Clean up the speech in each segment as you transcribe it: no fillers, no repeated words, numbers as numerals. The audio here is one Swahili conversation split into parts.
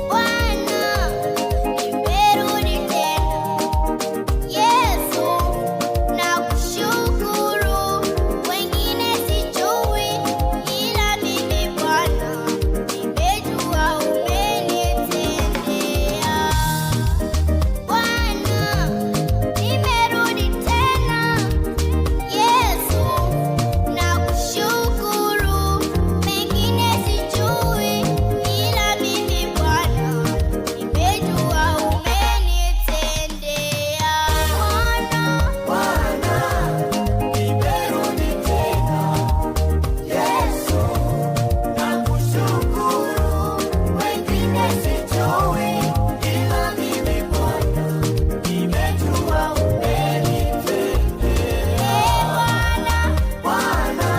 Bwana, nimerudi tena. Yesu, nakushukuru. Wengine sijui, ila mimi Bwana nimejua umenitendea. Bwana, nimerudi tena. Yesu, nakushukuru. Mengine sijui, ila mimi Bwana nimejua umenitendea. Bwana, Nimerudi tena. Yesu, nakushukuru. Wengine sijui, ila mimi Bwana nimejua umenitendea. Bwana,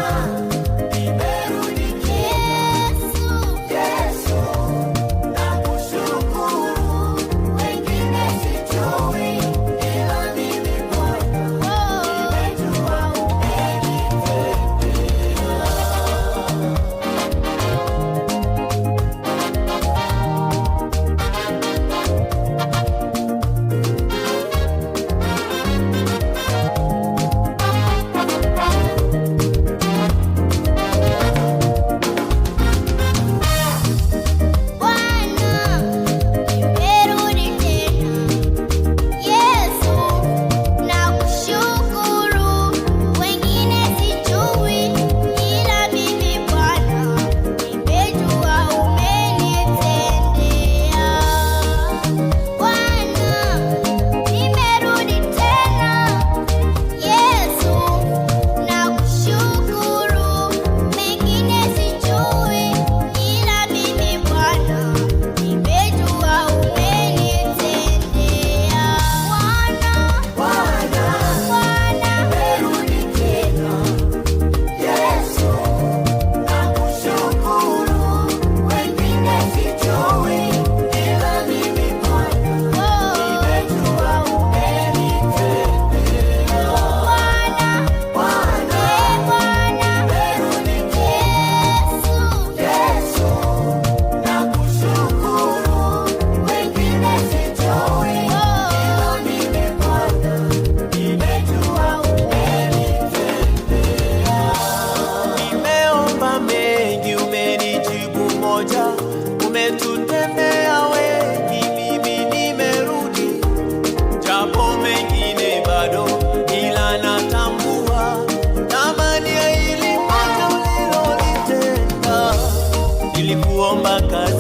nimerudi tena. Yesu, Yesu, nakushukuru. Wengine sijui, ila mimi Bwana nimejua umenitendea. Bwana, nimerudi tena. Yesu, nakushukuru. Wengine sijui, ila mimi Bwana nimejua umenitendea. Bwana, nimerudi tena. Yesu, nakushukuru. Mengine sijui, ila mimi Bwana nimejua umenitendea. Bwana, Bwana, Bwana, nimerudi tena. Yesu, nakushukuru. Wengine sijui, ila mimi Bwana nimejua umenitendea. Bwana, Bwana, Bwana, nimerudi tena. Yesu, Yesu, nakushukuru. Wengine sijui, ila mimi Bwana nimejua umenitendea. Nimeomba mengi, umenijibu moja, umetutendea wengi, mimi nimerudi, japo mengine bado, ila natambua thamani ya hili moja ulilolitenda. Nilikuomba kazi